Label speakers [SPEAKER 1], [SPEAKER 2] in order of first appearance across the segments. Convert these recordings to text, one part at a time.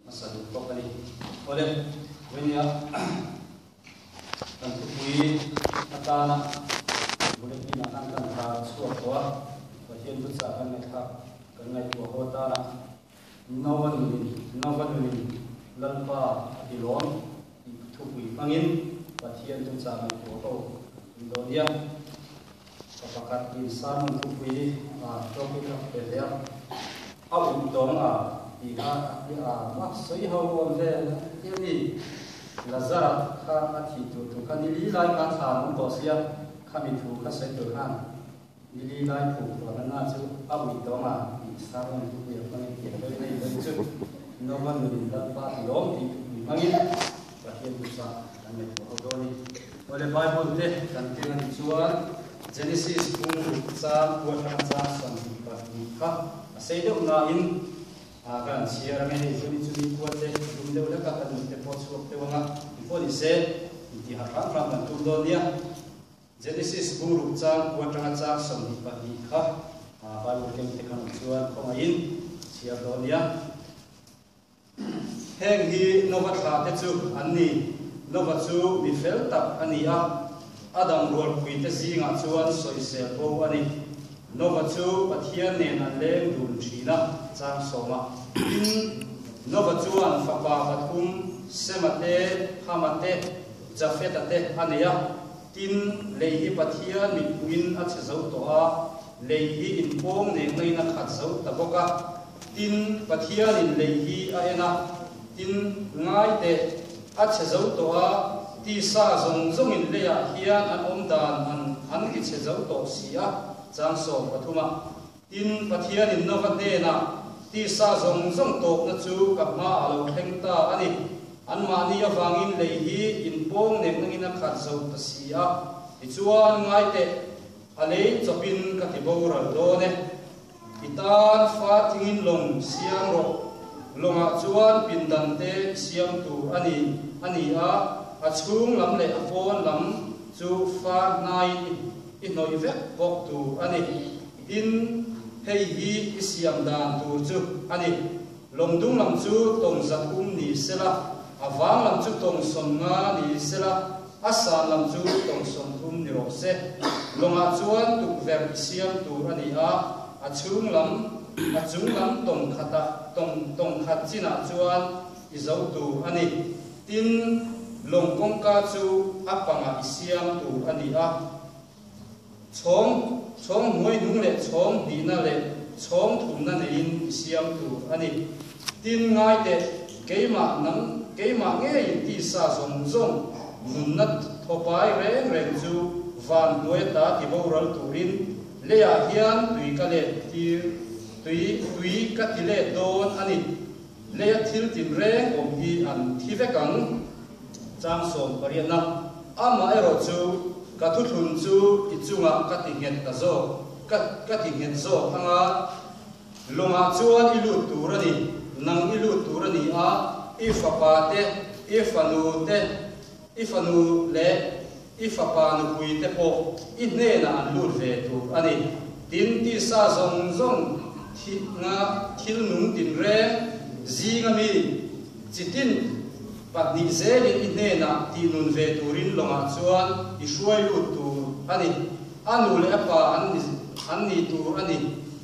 [SPEAKER 1] Hmasa duh bawk a ni. Awle, vawinia kan thupui atana bulletin ah khan kan tar chhuak tawh a, Pathian thuchah kan ngaihthlak kan ngaihtuah haw atana Nova nunin Nova nunin Lalpa a ti lawm tih thupui hmangin Pathian thuchah ngaihtuah ho kan tum dawn nia. Pa pakhat in sermon thupui a topic a pe ve a, a um tawng a tih kha a ti a, mah sawi ho awm vel a ti a ni. Lazara kha a thih tur thu kha nili lai kha thlan awm tawh sia, khami thu kha sawi tur khan nili lai phu phuahna na chu a ui tawng a tih sermon thupui a hmangin tih a dawi nei dawi chu Nova nunin Lalpa ti lawm tih thupui hmangin Pathian thuchah kan ngaihtuah ho dawn a ni. Awle Bible te kan keng a nih chuan Genesis bung ruk chang kua atanga chang 22 kha a sei deuh nain a kan chhiar ang e hei chumi chumi kua te a dum deuh hlek a kan mit te pawh a chhuak deuh ang a engpawh ni se intiha hram hram kan tum dawn nia. Genesis bung ruk chang kua atanga chang 22 kha Bible keng te kan awm chuan khawngaihin chhiar dawn nia. Heng hi Nova thla te chu an ni. Nova chu mi fel tak a ni a, a dang rualpui te zingah chuan sawisel bo a ni. Nova chu Pathian nen an leng dun thin a, chang sawma. Tin, Nova chuan fapa pathum, Sema te, Hama te, Jafeta te a nei a. Tin, lei hi Pathian mitpuiin a chhe zo tawh a, lei hi inpawng nek nain a khat zo ta bawk a. Tin, Pathianin lei hi a en a, tin, ngai teh, a chhe zo tawh a, tisa zawng zawngin leiah hian an awm dan an an ti chhe zo tawh si a, chang 13 ah. Tin, Pathianin Nova hnenah, Tisa zawng zawng tawpna chu ka hmaah a lo thleng ta a ni, anmahni avangin lei hi inpawng nek nangin a khat zo ta si a, tichuan, ngai teh, a lei chawpin ka ti boral dawn e. I tan fa thingin lawng siam rawh. Lawngah chuan pindan te siam tur a ni a ni a, a chhung lam leh a pawn lam chu fa hnaiin i hnawih vek bawk tur a ni. Tin, hei hi i siam dan tur chu a ni. Lawng dung lam chu tawng 300 ni sela, a vang lam chu tawng 50 ni sela, a san lam chu tawng 30 ni rawh se. Lawngah chuan tukverh i siam tur a ni a, a chhung lam, a chung lam tawng khatah, tawng tawng khat chinah chuan i zo tur a ni. Tin, lawng kawngka chu a pangah i siam tur a ni a. Chhawng, chhawng hnuai hnung leh chhawng hnihna leh chhawng thumna neiin i siam tur a ni. Tin, ngai teh, keimah nang, keimah ngeiin tisa zawng zawng nunna thawpai reng reng chu van hnuai ata ti boral turin leiah hian tui ka let tir, tui, tui ka ti let dawn a ni. Leia thil tin reng awm hi an thi vek ang. Chang 18na, Amaherawh chu ka thuthlun chu i chungah ka ti nghet ta zawk, ka ka ti nghet zawk ang a, lawngah chuan i lut tur a ni, nang i lut tur a ni a, i fapa te, i fanu te, i fanu leh i fapa nupui te pawh i hnenah an lut ve tur a ni. Tin, tisa zawng zawng thihna thil nung tinreng zinga mi chitin 2 zelin i hnenah tihnun ve turin lawngah chuan i hruai lut tur a ni. A nu leh a pa an ni an ni tur a ni.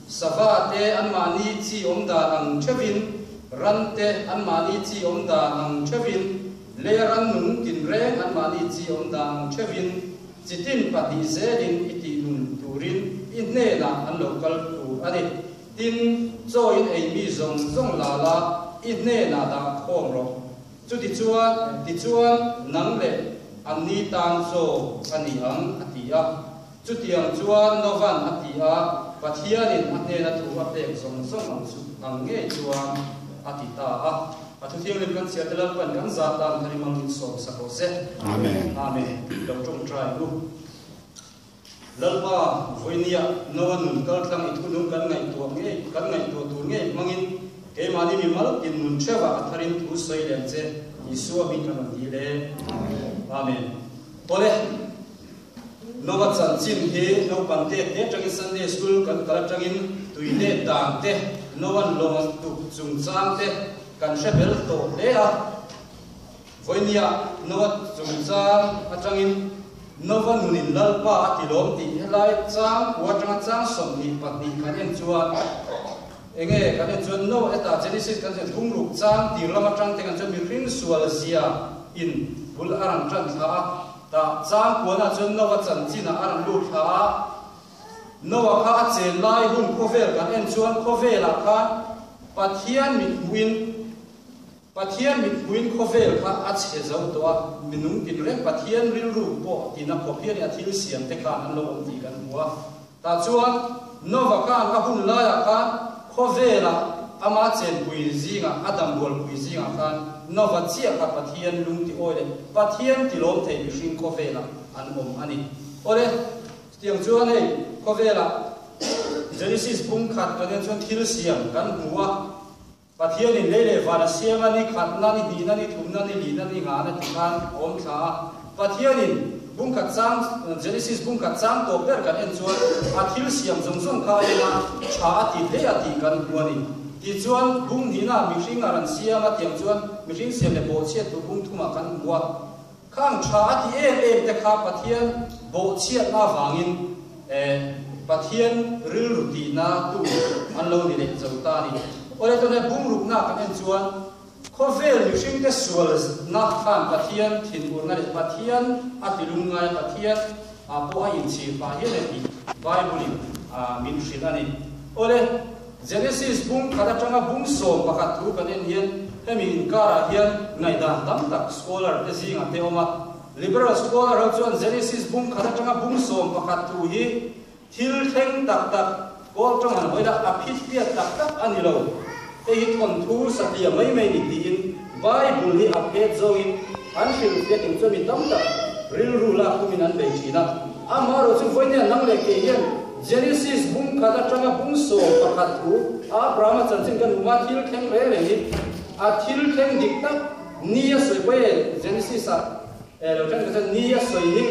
[SPEAKER 1] Sava te anmahni chi awm dan ang theuhin, ran te anmahni chi awm dan ang theuhin, Lei a ran nung tinreng anmahni chi awm dan ang theuhin chitin 2 zelin i tihnun turin i hnenah an lo kal tur a ni. Tin, chaw in ei mi zawng zawng la la i hnenah dah khawm rawh. Chutichuan, tichuan nang leh anni tan chaw a ni ang, a ti a. Chutiang chuan Novan a ti a, Pathianin a hnena thu a pek zawng zawng ang chu ang ngei chuan a ti ta a. A thu thianghlim kan chhiar te Lalpan kan zat tan khan i mang in sawm sak rawh se.
[SPEAKER 2] Amen.
[SPEAKER 1] Amen. Lo tawngtai u. Lalpa, vawinia Noa nun kaltlang i thunung kan ngaihtuah ngei, kan ngaihtuah tur ngei hmangin keimahni mi maltin nun theuhah a tharin thu sawi lem che Isua hming kan rawn dil e. Amen. Awle. Nova chanchin hi naupang te te atangin Sunday School kan kal atangin tui let dan te, Nova'n lawng a tuk chungchang te. kan hre bel tawh hle a. Vawinia Nova chungchang atangin Nova nunin Lalpa a ti lawm tih helai chang kua atanga chang 22 kan en chuan enge kan en chuan Nova hetah Genesis kan en bungruk chang tir lam atang te kan chuan mihring sual zia in bul a rawn tan thla a, tah chang kuanah chuan Nova chanchinah a rawn lut thla a. Noah kha a chen lai hun khawvel kan en chuan khawvelah khan Pathian mithmuhin Pathian mithmuhin khawvel kha a chhe zo tawh a, minung tin reng Pathian rilru pawh tina khawp hian a thil siam te khan an lo awm tih kan hmu a. Tah chuan Noah khan a hun laiah khan khawvelah ama chenpui zingah a damrualpui zingah khan Noah chiah kha Pathian lung ti awi leh Pathian ti lawm thei mihring khawvelah an awm a ni. Awle. Chutiang chuan hei khawvelah Genesis bung khat kan en chuan thil siam kan hmu a, Pathianin lei leh van a siam a, ni khatna, ni hnihna, ni thumna, ni lihna, ni nghahna ti khan a awm thla a. Pathianin bung khat chang, Genesis bung khat chang tawp ber kan en chuan a thil siam zawng zawng kha a en a, tha a ti hle a tih kan hmu a ni. Tichuan bung hnihna mihring a rawn siam a, tiang chuan mihring siam leh bawhchhiat tur bung thumah kan hmu a. Khang tha a ti em em te kha Pathian bawhchhiatna avangin Pathian rilru tihna tu an lo ni leh zo ta a ni. Awle tuna bungrukna kan en chuan khawvel mihringte sualna khan Pathian thinurna leh Pathian a ti lungngai a, Pathian pawh a inchhir pah hian e tih Bible-in min hrilh a ni. Awle Genesis bung khat atanga bung 11 thu kan en hian hemi inkarah hian ngaihdan tam tak scholar te zingah te awm a. Liberal scholar ho chuan Genesis bung khat atanga bung 11 thu hi thil thleng tak tak kawl tawng han hawi la a phit piat tak tak a ni lo. Hei hi thawnthu satliah mai mai ni tiin Bible hi a phet zawngin an hrilh fiah ting chuan mi tam tak rilru lak tumin an bei thin a. Amaherawh chu vawinia nang leh kei hian Genesis bung khat atanga bung 11 thu Abrahama chanchin kan hmu a, thil thleng reng reng hi a thil thleng dik tak ni a sawi pawh e Genesis ah lo thleng tak chuan ni a sawi hi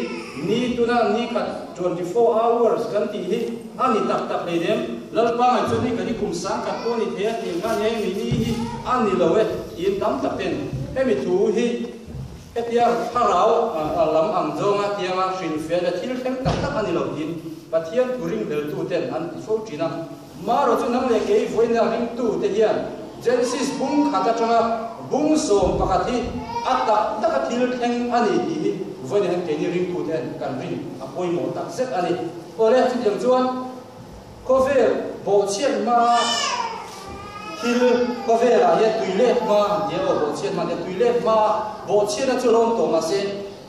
[SPEAKER 1] ni tuna ni khat 24 hours kan tih hi a ni tak tak hlei nem. Lalpa ngaih chuan hei kan i kum sang khat pawh a ni thei a tih ang khan hei mi ni hi a ni lo e tiin tam tak ten hemi thu hi Hetia thlarau lam ang zawnga tianga hrilhfel leh thil thleng tak tak a ni lo tiin Pathian thu ringhleltuten an ti fo thin a. Marawh chu nang leh kei vawiina ringtute hian Genesis bung khat atanga bung 11 hi a tak taka thil thleng a ni tih hi vawiina hian keini ringtuten kan rin a pawimawh tak zet a ni. Awle, chutiang chuan Khawvel bawhchhiat hma thil khawvelah hian tui let hma han ti a aw, bawhchhiat hma tia tui let hma bawhchhiatna chu a lo awm tawh mahse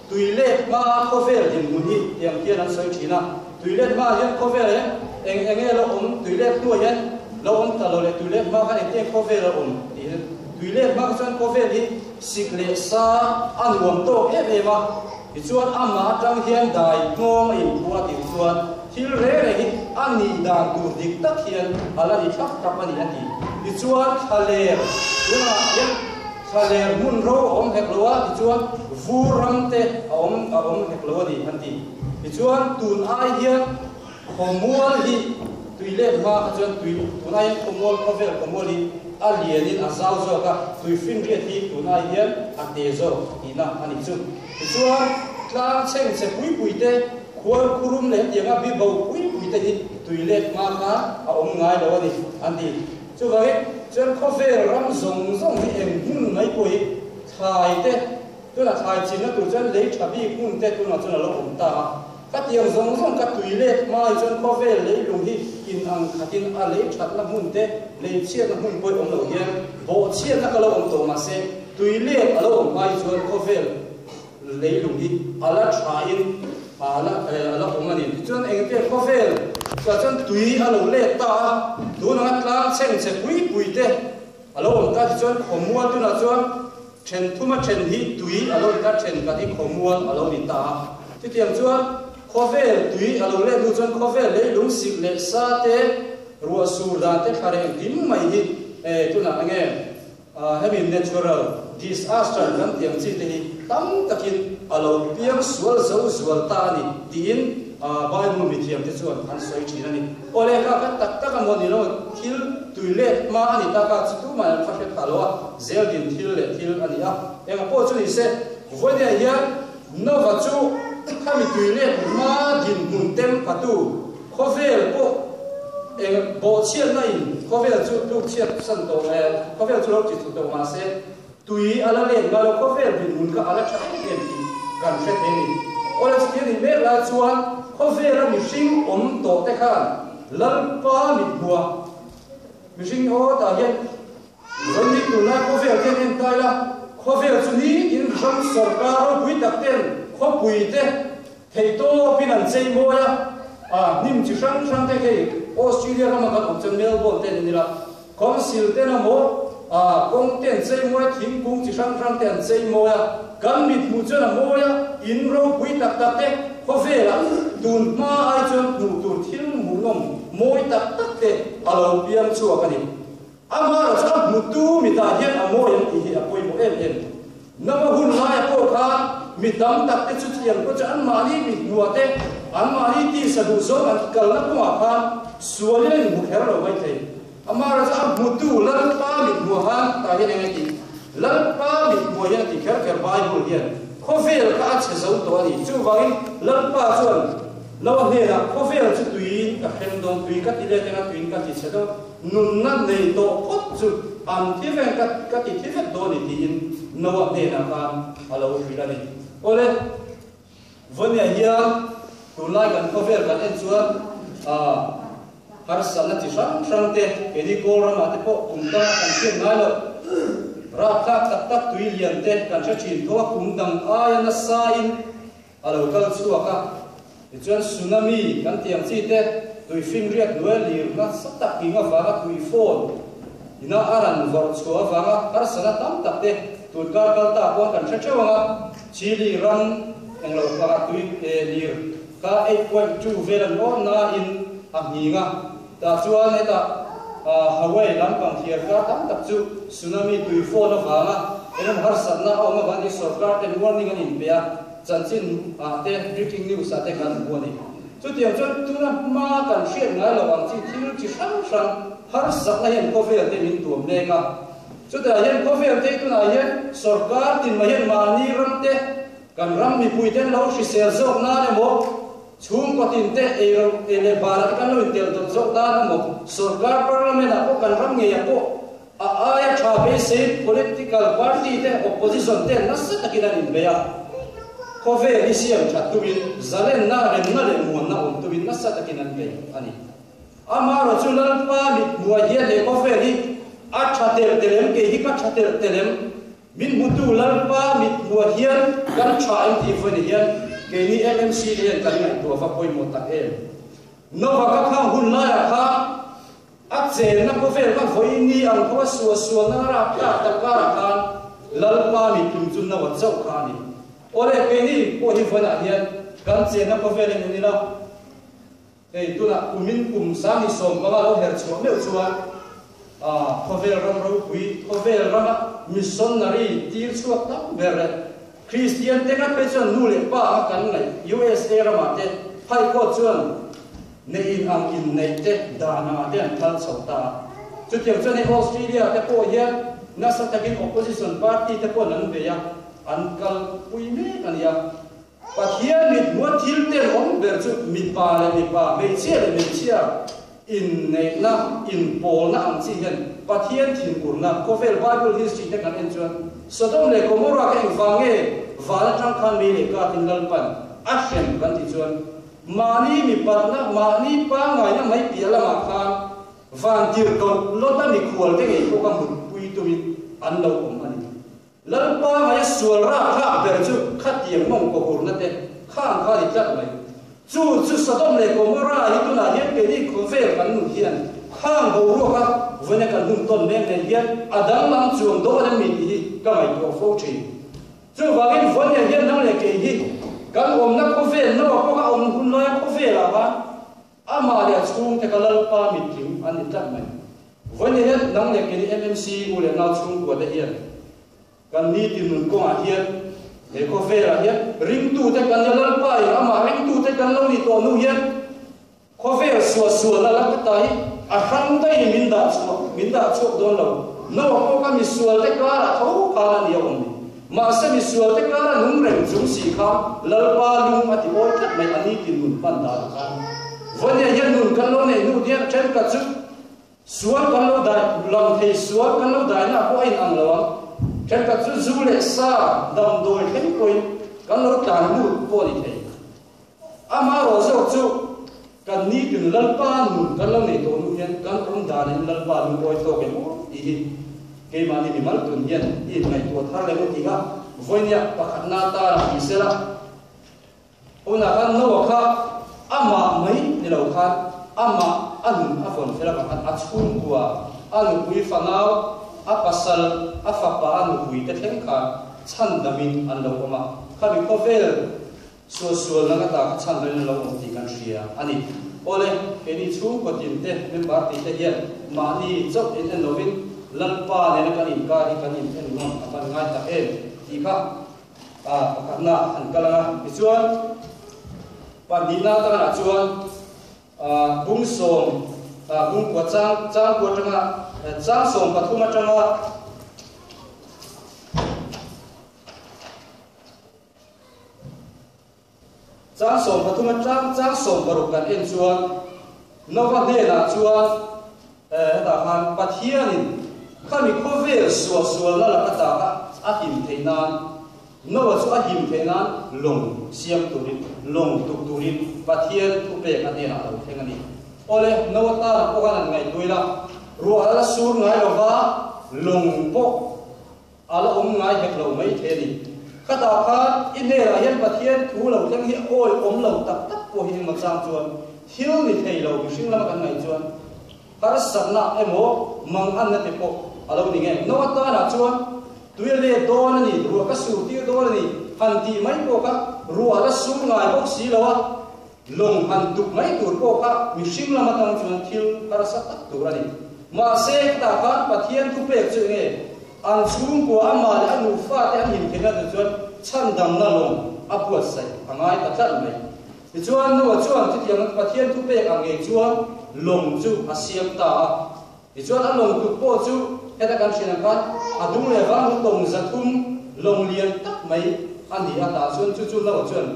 [SPEAKER 1] tui let hma khawvel dinhmun hi tiang hian an sawi thin a, tui let hma hian khawvelah hian eng eng nge lo awm, tui let hnuah hian lo awm ta lo leh tui let hma khan engtin nge khawvel a awm tih hi tui let hma kha chuan khawvel hi sik leh sa a nuam tawk em em a. Tichuan amah atang hian dai nghawng a inphuah tih chuan thil reng reng hi a nih dan tur dik tak hian a la ni thlap thlap a ni a ti. Tichuan thlaler tunah hian thlaler hmun ro a awm hek lo a, tichuan vur ram te a awm a awm hek lo a ni an ti. Tichuan tun ai hian khawmual hi tui let hma kha chuan tui tun ai hian khawmual khawvel khawmual hi a lianin a zau zawk a, tui finriat hi tun ai hian a te zawk tihna a ni chu. Tichuan tlang chheng che pui pui te, khual khurum leh hetianga bi bo pui pui te hi tui let hma kha a awm ngai lo a ni an ti. Chuvangin chuan khawvel ram zawng zawng hi eng hmun mai pawh hi thlai te, tunah thlai chinna tur chuan lei tha bik hmun te tunah chuan a lo awm ta a. Khatiang zawng zawng ka tui let hma hi chuan khawvel leilung hi in ang khatin a lei thatna hmun te, lei chhiatna hmun pawh awm lo hian bawhchhiatna ka lo awm tawh mahse tui let a lo awm hma hi chuan khawvel leilung hi a la thain a la a la awm a ni. Tichuan engte khawvel chuah chuan tui a lo let ta a, tun anga tlang chheng chhe pui pui te a lo awm ta tichuan khawmual tunah chuan Then thuma then hi tui a lo ni ta, then khat hi khawmual a lo ni ta a. Chutiang chuan khawvel tui a lo let hnu chuan khawvel leilung sik leh sa te, ruah sur dan te thla reng kim mai hi tunah enge hemi natural disaster kan tih ang chi te hi tam takin a lo piang sual zo zual ta a ni tiin. Bible mithiamte chuan an sawi thin a ni. Aw lehkha kha tak tak a maw ni lo, thil tui let hma a ni tak a, chu tumah an va hre phah lo a, zel din thil leh thil a ni a. Engah pawh chu ni se, vawinia hian Nova chu khami tui let hma dinhmun tem phatu khawvel pawh eng bawhchhiatna in khawvel chu tlukchhiat san tawh khawvel chu lo ti thlu tawh mahse, Tui a la let ngai lo, khawvel dinhmun kha a la tha em em tih kan hre thei a ni. Awle chuti a nih mek lai chuan khawvela mihring awm tawh te khan Lalpa mithmuah mihring aw tah hian rawn nih tunlai khawvel te an en tai la, khawvel chu nitin ram sawrkar ropui tak ten khawpui te theihtawpin an chei mawi a, a hnim chi hrang hrang te hei Australia rama kan awm chuan Melbourne te an en ila, Council ten a maw a kawng te an chei mawi a, thingkung chi hrang hrang te an chei mawi a, kan mit hmuh chuan a mawi a, in ropui tak tak te khawvelah tun hma ai chuan hmuh tur thil hmuhnawm mawi tak tak te a lo piang chhuak a ni. Amaherawh chu a hmutu mitah hian a mawi ang tih hi a pawimawh em em. Nova hun laia pawh kha mi tam tak te chu thiam pawh chu anmahni mi hmuah te, anmahni tisa duh zawng an kalna kawngah khan sualin a inhmu kher lo mai thei. Amaherawhchu a hmutu Lalpa mit hmuah khan tah hian eng a ti? Lalpa mit hmuah hian a ti kher kher Bible hian khawvel kha a chhe zo tawh a ni. Chuvangin Lalpa chuan Noa hnenah khawvel chu tuiin ka hrem dawn, tui ka ti let eng a tuiin ka ti chhe dawn. Nunna nei tawh phawt chu an thi veng ka ka ti thi vek dawn i tiin Noah hnenah khan a lo hrilh a ni. Awle, Vawnia hian tunlai kan khawvel kan en chuan ah harsatna chi hrang hrang te keini kawl ramah te pawh kum dangah kan hriat ngai loh. Rapthlak tak tak tui lian te kan hre thin tho a, kum dang aia nasa in A lo kal chhuak a, tichuan tsunami kan tih ang chi te, tui finriat hnuai lir nasa tak ing avanga tui fawn ina a ran vawrh chhuah avanga harsatna tam tak te tun kar kal ta pawn kan hre theuh ang a, Chile ram englo panga tui lir kha 8.2 vel an awm nain a nghing a, tah chuan hetah Hawaii lampang thiar kar tam tak chu tsunami tui fawn avanga engemaw harsatna a awm avangin sorkar ten warning an inpe a. Chanchin ah te, breaking news ah te kan hmu a ni. Chutiang chuan tuna hma kan hriat ngai lo ang chi thil chi hrang hrang harsatna hian khawvel te min tuam mek a. Chutah hian khawvel te tunah hian sorkar tin mai hian mahni ram te, kan ram mipui ten lo hrisel zawk nan emaw, chhungkaw tin te ei ro ei leh barah te kan lo intel dawt zawk nan emaw, sorkar parliament ah pawh kan ram ngeiah pawh A aia tha beisei political party te opposition te nasa takin an inbei a, khawvel hi siam that tumin zalenna, remna leh muanna awm tumin nasa takin an bei a ni. Amaherawh chu Lalpa mit hmuai hian he khawvel hi a tha telh telh em, kei hi ka tha telh telh em, min hmutu Lalpa mit hmuah hian kan tha em tih vawiin hian keini MMC te hian kan ngaihtuah va pawimawh tak em. Nova ka khang hun laiah khan A chenna khawvel kha vawi ni ang khaw a suah sualna a rap tlak tak karah khan Lalpa mitlung chu no a chauh kha a ni. Awle, keini pawh hi vawiinah hian kan chenna khawvel in en ila, hei tunah kumin kum 2015 lo her chhuah meuh chuan khawvel ram ropui, khawvel rama missionary tir chhuak tam ber leh Kristian te ngat phei chuan nu leh pa anga kan ngaih USA ramah te phai pawh chuan Neih in ang in neih te dan angah te an phal chho ta a. Chutiang chuan hei Australia te pawh hian nasa takin opposition party te pawhin an bei a, an kalpui mek a nia. Pathian mit hmuha thil tenawm ber chu mipa leh mipa, hmeichhia leh hmeichhia inneihna, inpawlna ang chi hian Pathian thinurna, khawvel Bible history te kan en chuan Sodom leh Gomorrah kha engvang nge van atang khan mei leh katin Lalpan a hrem kan tih chuan Mahni mipatna, mahni pangngaina mai piah lamah khan vantir koh lawta mikhual te ngei pawh ka mutpui tumin an lo awm a ni. Lalpa ngaia sual rakthlak ber chu khatiang mawng kawhurna te khang kha a ni tlat mai. Chu chu Sodom leh Gomorrah hi tunah hian keini khawvel kan nun hian khang boruaka vawiina kan hun tawn mek nen hian a danglam chuang dawn em mi tih hi ka ngaihtuah fo thin. Chuvangin vawiin hian nang leh kei hi kan awmna khawvel Noah pawh kha awm hun laia khawvelah khan amah leh a chhungte kha Lalpa mitling an ni tlat mai. Vawiin hian nang leh kei hi MMC u leh nau chhungkua te hian kan nitin nun kawngah hian He khawvelah hian ringtute kan nia, Lalpa in amah ringtute kan lo ni tawh hnu hian khawvel suahsualna la ka ta hi a hrang daihin min dah chhuak, min dah chhuak dawn lo. Noah pawh kha misualte karah tho khan a nia awm ni. Mahse misualte kara nung reng chung si kha Lalpa lung a ti awi tlat mai a ni ti nun hman dan khan. Vawnia hian nun kan lo neih hnu hian thenkhat chu Sual kan lo dai lang thei, sual kan lo daina pawh a inang lo ang. Thenkhat chu zu leh sa damdawi thleng pawhin kan lo tlan lut pawh a ni thei. Amaherawh zawk chu kan nitin Lalpa nun kan lo nei tawh hnu hian kan awm danin Lalpa lungawi tawk em aw tih hi keimahni mimal tun hian i inngaihtuah thar leh u tih kha vawinia pakhatna tana ti sela. Hunah khan Noah kha amah mai ni lo khan amah a nun a vawn fel avang khan a chhungkua, a nupui fanau, a pasal, a fapa, a nupui te thleng khan chhandamin an lo awm a. Khami khawvel sualsual nang ata kha chhandamin an lo awm tih kan hria a ni. Awle, keini chhungkaw tin te, member tih te hian mahni chauh in en lovin Lalpa nena kan inkar hi kan in en ngam a van ngai tak em tih kha A pakhatna an kal ang a, tichuan pahnihna atangah chuan bung sawm bung kua chang chang kua atanga chang 13 atanga chang 13 atang chang 16 kan en chuan Nova hnenah chuan hetah khan Pathianin khami khawvel suahsualna laka taka a him theih nan Noah chu a him theih nan lawng siam turin, lawng tuk turin Pathian thupek a hnenah a lo thleng a ni. Awle, Noah tana pawh khan an ngaihtuah ila, ruah a la sur ngai lova, lawng pawh A la awm ngai hek lo mai the ni. Khatah khan i hnenah hian Pathian thu lo thleng hi awi awm lo tak tak pawh hi engmaw chang chuan thil ni thei lo mihring lama kan ngaih chuan harsatna emaw manganna te pawh a lo ni nge. Noah tanah chuan tui a let dawn a ni, ruah ka sur tir dawn a ni han tih mai pawh kha ruah a la sur ngai bawk si lo a, lawng han tuk mai tur pawh kha mihring lama tang chuan thil harsa tak tur a ni. Mahse, khatah khan Pathian thupek chu enge? An chhungkua amah leh a nufa te an him theihna tur chuan chhandamna lawng a buatsaih a ngai ta tlat mai. Tichuan, Noah chuan chutiang Pathian thupek ang ngei chuan lawng chu a siam ta a. Tichuan, a lawng tuk pawh chu heta kan hriat ang khan a dung leh vang lu tawng 300 lawng lian tak mai a ni a, tah chuan chu chu Noah chuan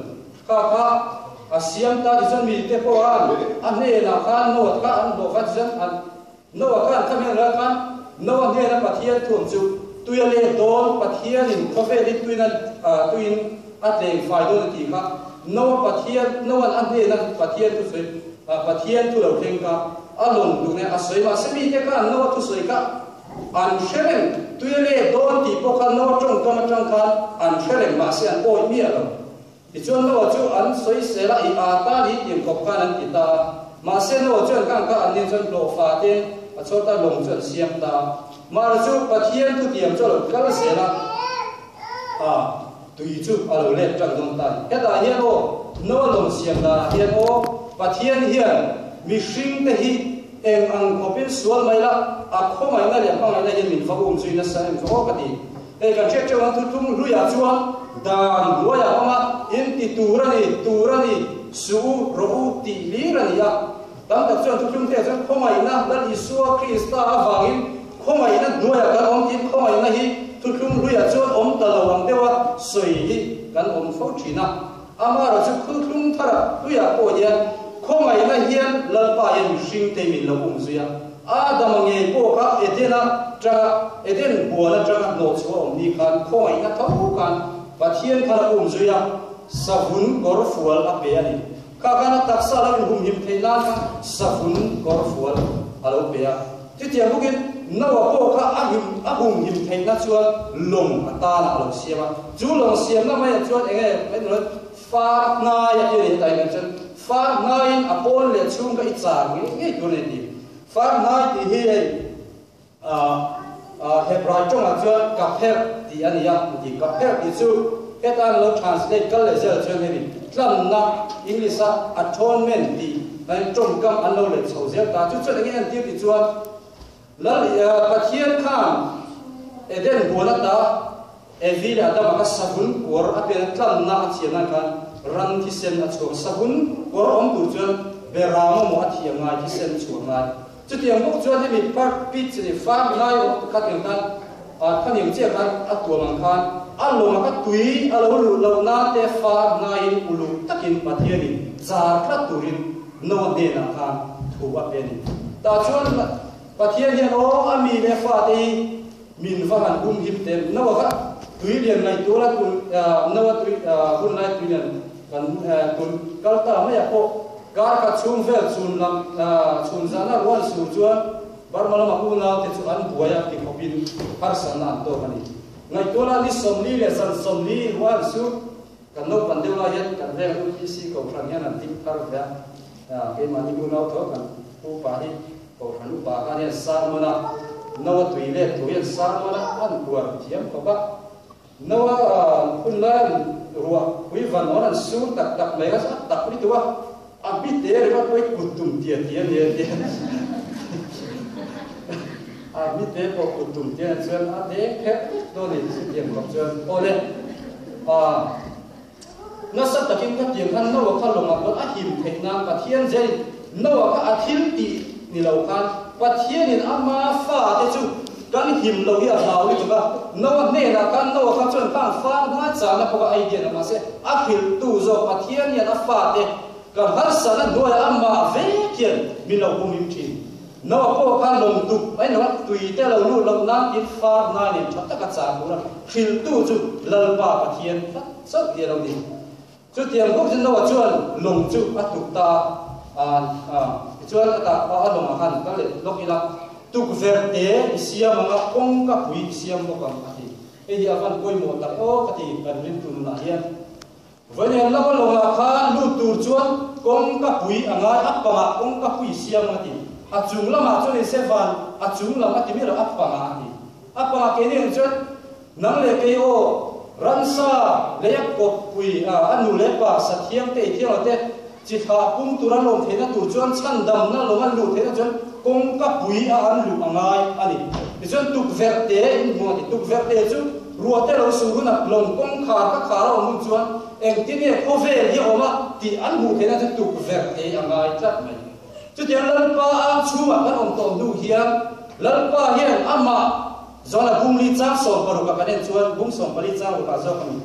[SPEAKER 1] kha kha a siam ta. Tichuan, mite pawh khan a hnenah khan Noah kha an hlawh kha tichuan an Noah khan kha hmel ral khan Noah hnena Pathian thuam chu tui a let dawn, Pathianin khawvelin tuina tuiin a tleng fai dawn a tih kha Noah Pathian Noa'n a hnena Pathian thusawi Pathian thu lo thleng kha a lawm duh nen a sawi mahse mite khan Noah thusawi kha an hre reng tui a let dawn tih pawh kha Noah tawngkam atang khan an hre reng mahse an awih miah lo. Tichuan Noah chu an sawisel a, i aa tan hi tiang khawp khan an ti ta a. Mahse Noah chuan khan kha an nen chuan hlawhfa ten a chhawr ta, lawng chu an siam ta a. Mahse chu Pathian thutiam chu a lo kal zel a, a tui chu a lo let tan dawn ta a ni. Hetah hian aw, Noah lawng siam danah hian aw, Pathian hian mihring te hi eng ang khawpin sual mai la, a khawngaihna leh a hmangaihna hian min va um zui nasa em chu aw ka ti. Hei kan hriat teuh ang thuthlung hluiah chuan dan hnuaiah hmanga in ti tur a ni, tur a ni, su u, rawh u tih hlir a ni a. Tam tak chuan thuthlung hriat chuan khawngaihna Lal Isua Krista avangin khawngaihna hnuaiah kan awm tiin khawngaihna hi thuthlung hluiah chuan awm ta lo ang deuha sawi hi kan awm fo thin a. Amaherawh chu thuthlung thara hluiah pawh hian khawngaihna hian Lalpa hian mihringte min lo um zui a. Adama ngei pawh kha Edena tanga Eden huan atanga hnawhchhuah awm ni khan khawngaihna tho khan Pathian khan a um zui a, savun kawr fual a pe a ni. Kha khan a taksa lo inhumhim theih nan khan savun kawr fual a lo pe a. Chutiang bawkin Noah pawh kha a him a humhim theihna chuan lawng a tan a lo siam a. Chu lawng siamna maiah chuan eng nge mai tur far hnai a ti a ni hetah hian chuan Far hnaiin a pawn leh chhung kha i char ngei ngei tur a ni tih. Far hnai tih hi hei ah Hebrai tawngah chuan kapher tih a ni a, ti kapher tih chu heta an lo translate kal leh zel chuan hemi tlanna English a atonement tih an tawngkam an lo let chho zel ta. Chu chuan enge entir tih chuan Lal Pathian khan Eden huan ata. Evi leh Adama kha savun kawr a pen a tlanna a thiam nan khan ran thisen a chhuak. Savun kawr awm tur chuan beram emaw a thiam ngai, thisen chhuah ngai. Chutiang bawk chuan hemi park pitch leh farm lai awm khat ang khan khaniang chiah khan a tuam ang khan a lawng a tui a lo luh loh nan te farm ngaiin uluk takin Pathianin char tlat turin Noah hnenah khan thu a pe a ni. Tah chuan Pathian hian aw a mi leh fate hi min va han hum him teh Noah kha tui lian ngaihtuah la tun Noah tui hun lai tui lian kan tun kal ta maiah pawh kar khat chhung vel chhun lam chhun zahna ruan sur chuan Burma lama unau te chu an buai a ti khawpin harsatna an tawk a ni. Ngaihtuah la ni 40 leh zan 40 ruan sur kan naupan deuh lai hian kan veng UPC kohhran hian an ding thar ve a, keimahni unau tho kan upa hi Kohhran upa khan hian sermon a Noa tui let thu hian sermon a an uar thiam khawp a. Noa hun lai an ruah pui van awn an sur tak tak mai kha a tak lutuk a, a bite ringawt pawh hi kut tum tia tia nia tia a bite pawh kut tum tia chuan a deng pherh vek dawn a ni chutiang khawp chuan aw le Nasa takin ka tiang khan Noah kha lawngah khawn a him theih nan Pathian zenin Noah kha a thil tih ni lo khan Pathianin ama fate chu kan him lo hi a hlau lutuk a, Noah hnenah khan Noah kha chuan khan fa hma chahna pawh a idea na mahse a hrilhtu zawk Pathian hian a fate kan harsatna hnuaiah amah vek hian min lo humhim thin. Noah pawh kha lawng tuk mai lo a, tui te lo lut loh nan tin far hnai nen tha taka chah tura hrilhtu chu Lalpa Pathian tlat chauh hi a lo ni. Chutiang bawk chu Noah chuan lawng chu a tuk ta a, tichuan a tah a lawngah khan kal leh lawk ila, tukverh te i siam ang a, kawngka pui i siam bawk ang a ti. Hei hi a van pawimawh tak aw ka ti kan rintu nunah hian. Vawiin lama lawngah khan lut tur chuan kawngka pui a ngai, a pangah kawngka pui siam a ti. A chung lamah chuan in se van a chung lam a ti miah lo, a pangah a ti. A pangah keini ang chuan nang leh kei aw, ransa lei a kawp pui a, a nu leh pa sa thiang te i thiang lo te, chi thlah pum tura lawm theihna tur chuan chhandamna lawng an luh theihna chuan kawngka pui a an luh a ngai a ni. Tichuan tukverh te in hmu a ti. Tukverh te chu ruah te lo sur hunah lawng kawngkhar ka khar a awm hun chuan engtin nge khawvel hi a awm a tih an hmuh theihna chu tukverh te a ngai tlat mai. Chutiang Lalpa ang chhungah kan awm tawh hnu hian Lalpa hian amah Zona bungli chang 16 ah kan en chuan bung 14 chang rukah zawk a ni.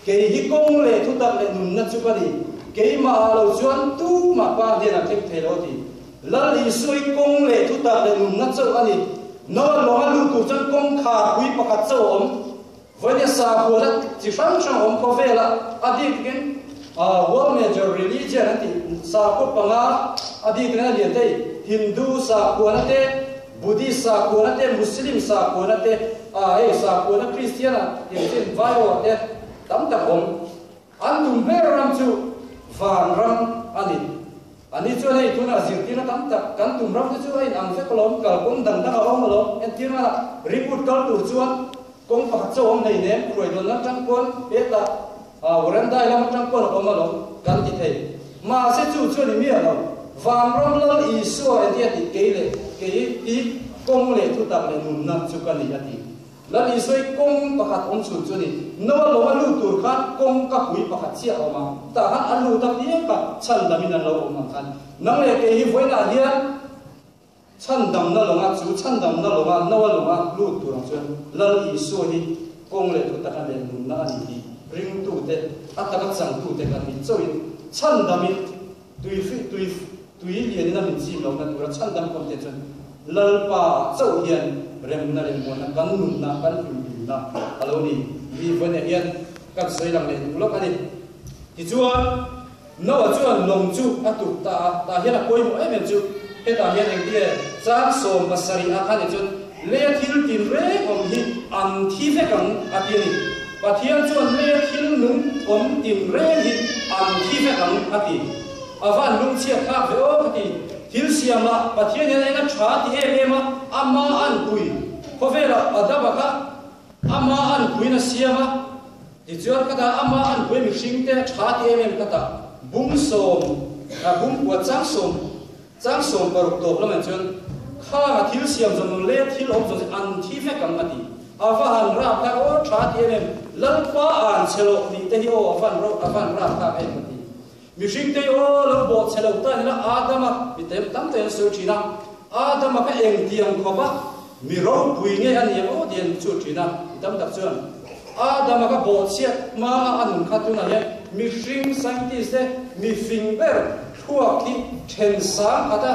[SPEAKER 1] Kei hi kawng leh thutak leh nunna chu ka ni, keimah ah lo chuan tumah Pa hnenah thleng thei lo a ti. Lal Isua hi kawng leh thutak leh nunna chauh a ni. Noah lawnga lut tur chuan kawngkhar pui pakhat chauh a awm. Vawinia sakhuana chi hrang hrang a awm khawvela a bik takin World Major Religion an tih sakhua panga a bik takin a lian thei, Hindu sakhuana te, Buddhist sakhuana te, Muslim sakhuana te, ah hei sakhuana Christian ah engtin vai ho ah te tam tak awm. An tum ber ram chu van ram a ni. A ni chuan hei tunah zirtirna tam tak kan tum ram te chu a inang vek alawm, kalkawng dang dang a awm alawm. Entirna Ringwood kal tur chuan kawng pakhat chauh awm hleinem, Khuaidawn atang pawn hetah Warendai lam atang pawn a awm alawm kan ti thei. Mahse chu chuan i miah lo, Vanram Lal Isua enge a tih kei leh kei hi kawng leh thutak leh nunna chu ka ni a ti. Lal Isua hi kawng pakhat awm chhun chu a ni. Noa lo a lut tur khan kawng ka pui pakhat chiah a awm a, tah khan a lut a piang kha chhandam in an lo awm ang khan. Nang leh kei hi vawiinah hian chhandamna lawnga chu chhandamna lawnga Noa lawnga lut tur ang chuan Lal Isua hi kawng leh thutak a leh nunna a ni tih ringtute a taka changtute kan ni chauhin chhandamin tui tui tui lianin a min chim lohna tura chhandam kawmte chuan Lalpa chauh hian remna leh muanna kan nunna kan hlimhlimna a lo ni mi vawiinah hian kan sawi lang leh duh lawk a ni. Tichuan. Noah chuan lawng chu a tuk ta a, tah hian a pawimawh em em chu hetah hian engti nge chang 17 ah khan chuan leia thil tin reng awm hi an thi vek ang a ti a ni. Pathian chuan leia thil nung awm tin reng hi an thi vek ang a ti. A van lungchhiat thlak ve aw ka ti. Thil siamah Pathian hian eng a tha ti em em a, ama an pui. Khawvelah Adama kha ama an puiin a siam a. Tichuan ka ta ama an pui mihring te tha ti em em ka ta bung sawm a bung kua chang sawm chang 16 tawp lamah chuan khang a thil siam zawng leh thil awm zawng chu an thi vek ang a ti. A va han rap tak aw tha ti em em, Lalpa an chhe loh tih te hi aw a van ro a van rap tak em ka ti. Mihring te hi aw lo bawh chhe lo ta nila Adama mi tem tam tak an sawi thin a, Adama kha engtiang khawp a mi ropui nge a ni ang aw tih an chhut thin a, mi tam tak chuan Adama kha bawhchhiat hma a a nun kha tunah hian mihring scientist te mi fing ber thluak hi then sang khat a,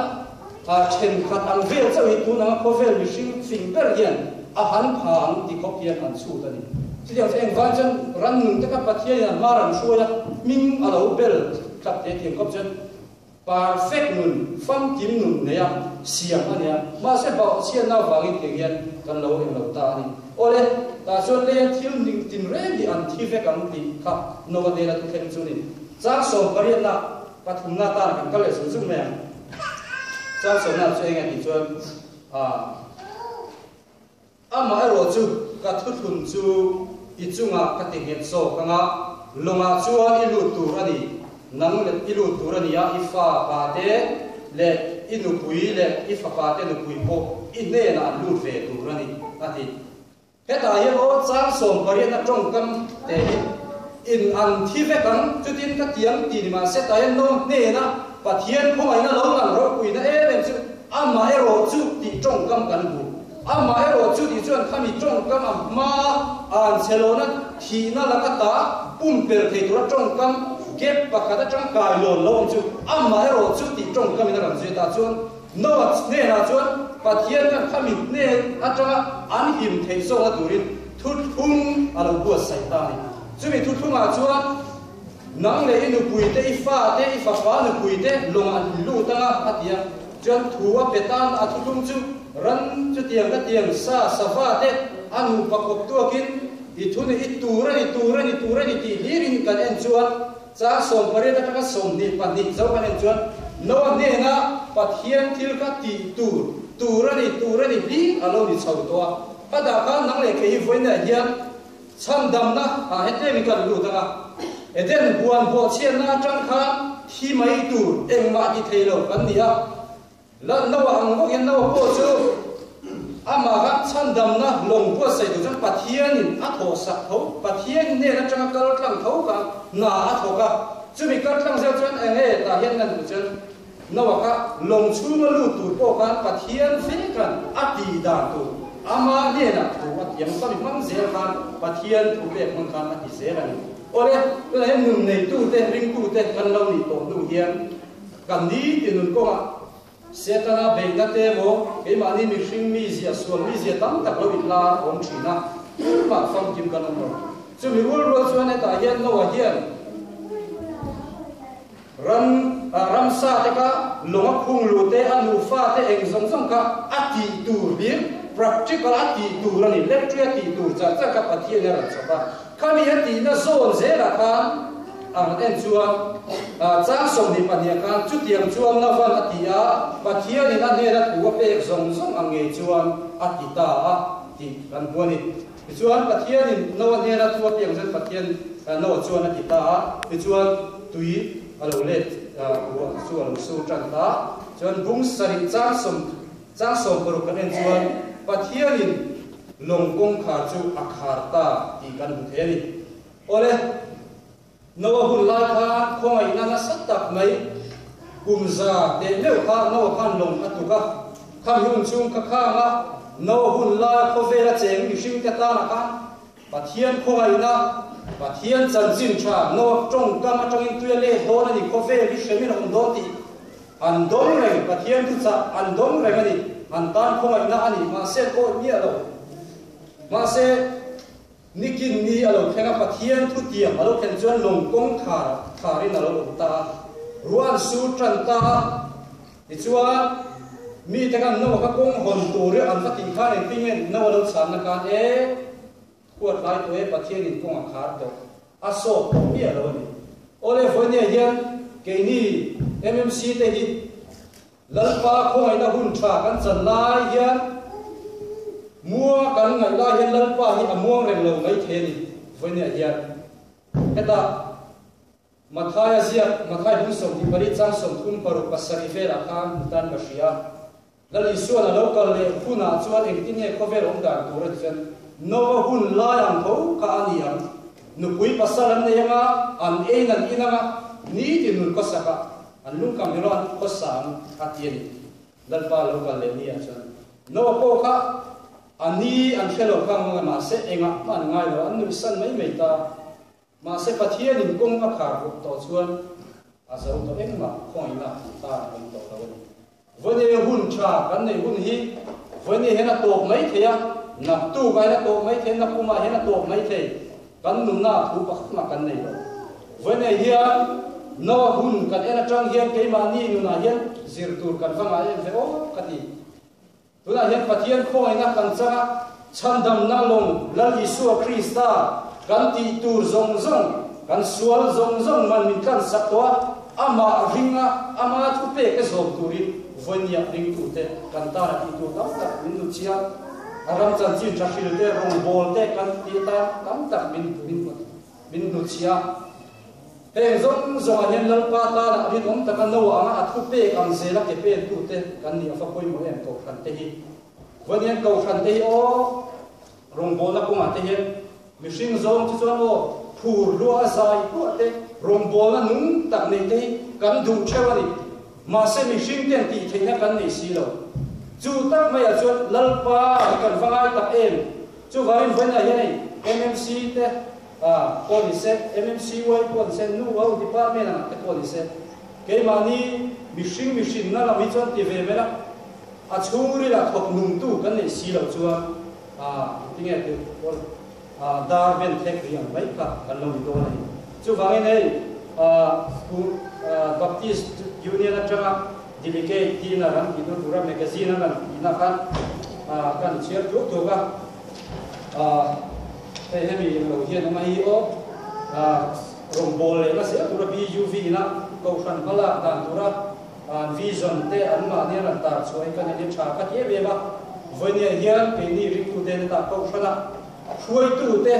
[SPEAKER 1] A thenkhat ang vel chauh hi tun anga khawvel mihring fing ber hian a han pha ang ti khawp hian an chhut a ni. Chutiang chu engvang chuan rannung te kha Pathianin an hmar an hruai a, hming a lo bel tlat te tiang khawp chuan perfect nun, famkim nun neia siam a nia. Mahse bauhchhiatna avangin tiang hian kan lo eng lo ta a ni. Awle, tah chuan leia thil ning tin reng hi an thi vek ang tih kha Noah hnena thuthleng chu a ni. Chang sawmpariatna pathumna atana kan kal leh zung zung mai ang. Chang sawmna chu eng a tih chuan ah Amaherawh chu ka thuthlun chu i chungah ka ti nghet zawk anga lawngah chuan i lut tur a ni, nang leh i lut tur a ni a, i fa pa te leh i nupui leh i fapa te nupui pawh i hnenah an lut ve tur a ni, a ti. Hetah hian aw chang 18 a tawngkam te hi in an thi vek ang, chutin ka tiang ti ni mahse tah hian no hnena Pathian khawngaihna lo lang ropuina em em chu amaherawh chu tih tawngkam kan hmu. Amaherawh chu tih chuan khami tawngkam a hma an chhe lohna thihna laka ta pumpelh thei tura tawngkam gap pakhat atang kai lawn lo ang chu amaherawh chu tih tawngkamin a rawn zui ta chuan Noah hnenah chuan Pathian khan khami hnen atanga an him theih zawkna turin thuthlung a lo buatsaih ta a ni. Chumi thuthlungah chuan nang leh i nupui te, i fa te, i fapa nupui te lawngah an lut anga a ti a. Chuan thu a pe tan a thuthlung chu ran chutiang ka tiang sa sava te a nupa kawp tuakin i thu ni i tur a ni tur a ni tur a ni tih hlirin kan en chuan Chang 18 atanga 22 zo kan en chuan Noah hnena Pathian thil kha tih tur, tur a ni, tur a ni hi a lo ni chho tawh a. Ka dah khan nang leh kei hi vawiinah hian chhandamna ah hetiangin kan lut ang a. Eden huan bawhchhiatna atang khan thi mai tur engmah ti thei lo kan ni a. La Noah ang bawk hian Noah pawh chu amah kha chhandamna lawng buatsaih tur chuan Pathianin a thawhsak tho, Pathian hnen atanga kal tlang tho kha hna a thawk a. Chumi kal tlang zel chuan eng nge tah hian lan duh chuan Noah kha lawng chhunga lut tur pawh khan Pathian vekan a tih dan tur ama hnenah thu a tiam a, khami hmang zel khan Pathian thu pek hmang khan a ti zel a ni. Awle, tunah hian nun neitute, ringtute kan lo nih tawh hnu hian Kan ni ti nun kawngah Setana beihna te emaw, keimahni mihring mizia, sual mizia tam tak lo inlar a awm thin a, tumah famkim kan awm lo. Chumi rual rual chuan hetah hian Noah hian ram ramsa te kha lawng a khung luh te, a nufa te eng zawng zawng kha a tih tur hlir, practical a tih tur a ni, lecture a tih tur char char kha Pathian hian a rawn chhawp a. Khami a tihna zawn zelah khan a rawn en chuan chang 22 khan chutiang chuan Navan a ti a, Pathianin a hnena thu a pek zawng zawng ang ngei chuan a ti ta a tih kan hmu a ni. Tichuan Pathianin Noah hnena thu a pek ang chuan Pathian Noah chuan a ti ta a, tichuan tui a lo let ruah chu a lo sur tan ta. Chuan bung sarih chang sawm Chang 60 kan en chuan Pathianin lawng kawngkhar chu a khar ta tih kan hmu thei a ni. Awle, Noah hun lai khan khawngaihna nasa tak mai kum za teh meuh kha Noah khan lawng a tuk a. Khami hun chhung kha khang a, Noah hun lai khawvela cheng mihringte tanah khan Pathian khawngaihna, Pathian chanchin tha Noah tawngkam atangin tui a let dawn a ni, khawvel hi hremin a awm dawn tih An dawng reng, Pathian thuchah an dawng reng a ni. An tan khawngaihna a ni, mahse an awih miah lo. Mahse, nikin ni a lo thleng a, Pathian thutiam a lo thlen chuan lawng kawng khar kharin a lo awm ta a, ruah an sur tan ta a. Tichuan, mite khan Noah kha kawng hawn tur i an va tih khan engtin nge Noah lo chhanna khan, E, huat lai tawh e, Pathianin kawng a khar tawh. A sawt tawh miah lo a ni. Awle vawinia hian keini MMC te hi Lalpa khawngaihna hun tha kan chan lai hian mua kan ngaih lai hian Lalpa hi a muang reng lo mai thei a ni vawinia hian. Hetah Mathaia ziak Mathai bung 24 chang 36 7 velah khan hmutan ka hria. Lal Isuan a lo kal leh hunah chuan engtin nge khawvel awm dan tur a ti chuan. Noa hun lai ang tho kha a ni ang. Nupui pasal an nei anga, an ein an in anga, nitin nun khawsak a, an lungkam erawh an khawsa ang a ti a ni. Lalpa lo kal leh ni ah chuan Noa pawh kha a ni an hre lo kha ang mahse engah hmah an ngai lo, an nuihsan mai mai ta. Mahse Pathianin kawng a khar bawk tawh chuan a zo tawh engmah khawngaihna an tan a awm tawh lo a ni. Vawinia hun tha kan neih hun hi vawinia hian a tawp mai thei a, naktuk ah hian a tawp mai thei a, nakum ah hian a tawp mai thei. Kan nunna ah thu pakhat mah kan nei lo. Vawinia hian Noah hun kan en atang hian keimahni nunah hian zir tur kan va ngai em ve aw ka ti. Tunah hian Pathian khawngaihna kan chang a, chhandamna lawng Lal Isua Krista kan tih tur zawng zawng, kan sual zawng zawng man min tlansak tawh a, amah ring a, ama thupek e zawm turin vawinia ringtute kan tana tih tur tam tak min nu chiang. A ram chanchin tha hril te, rawngbâwl te kan tih atan tam tak min min hnuchhia. Heng zawng zawngah hian Lalpa tana rinawm taka Noah anga a thupek ang zela ke pentute kan nih a fa pawimawh em Kohhran te hi. Vawiin hian Kohhran te hi aw rawngbawlna kawngah te hian mihring zawng chu chuan aw phur hluah a zai hluah te rawngbawlna nung tak nei te hi kan duh theuh a ni. Mahse mihring ten tih theihna kan nei si lo. Chu tak maiah chuan Lalpa hi kan va ngai tak em? Chuvangin vawiinah hian hei MMC te A pawh ni se, MMCY pawh ni se, nu ho department ang te pawh ni se, keimahni mihring mihrinna lam hi chuan ti ve mai la, a chhungril ah thawk nungtu kan neih si loh chuan a tinge tih pawh a dar ben thek ri ang mai kha kan lo ni dawn a ni. Chuvangin hei a Baptist Union atanga Delegate Dinner an tihna tura magazine an rawn tihna khan kan chhiar tluk tluk a. Hei hemi eng lo hian awm a hi aw rawngbâwl leh nasa tura BUV ina kohhran hmalak dan tura vision te an mahni an rawn tar chhuah hi kan en hi tha ka ti em em a. Vawinia hian keini ringtute heta kohhrana hruaitute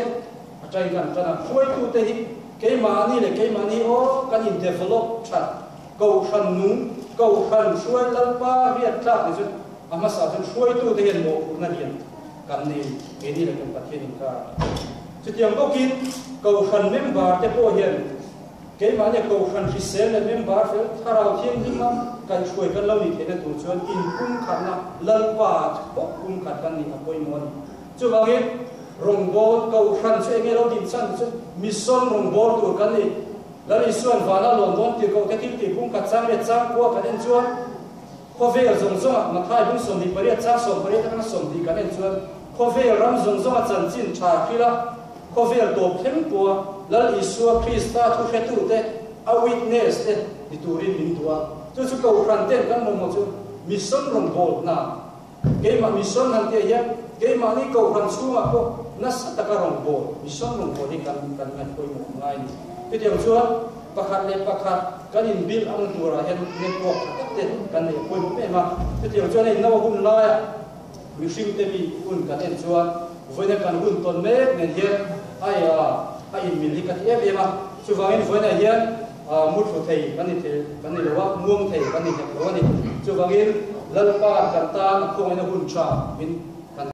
[SPEAKER 1] a ṭain kan ṭan a, hruaitute hi keimahni leh keimahni aw kan in develop ṭhat kohhran nung kohhran hruai Lalpa riat tlak ni chu a hmasa chuan hruaitute hian mawhphurhna lian Kan nei keini leh kan Pathian inkar. Chutiang bawkin Kohhran member te pawh hian keimahnia Kohhran hrisel leh member fel Thlarau Thianghlima kaihhruai kan lo nih theihna tur chuan inpumkhatna Lalpa bawk pumkhat kan nih a pawimawh a ni. Chuvangin rawngbâwl Kohhran chu enge lo din chhan chu mission rawngbâwl tur kan ni. Lal Isua'n vana lawn dawn tirhkoh te thil tih pumkhat chang leh changkua kan en chuan, Khawvel zawng zawngah Mathai bung 28 chang 18 atanga 20 kan en chuan khawvel ram zawng zawnga chanchin tha hril a, khawvel tawp thleng pawha Lal Isua Krista thuhretute, a witness te ni turin min duh a. Chu chu Kohhran ten kan mamawh chu mission rawngbâwl hna, keimah mission han tih ah hian keimahni Kohhran chhungah pawh nasa taka rawngbâwl, mission rawngbâwl hi kan kan ngaih pawimawh ngai a ni. Chutiang chuan Pakhat leh pakhat kan inbilh ang turah hian network tha tak te kan neih a pawimawh em a. Chutiang chuan hei no hun laia mihring te mi hun kan en chuan vawiina kan hun tawn mek nen hian a a inmil hi ka ti em em a. Chuvangin vawiinah hian muthlu thei kan ni thei kan ni lo a, muang thei kan ni hlek lo a ni. Chuvangin Lalpa kan tan a khawngaihna hun tha min.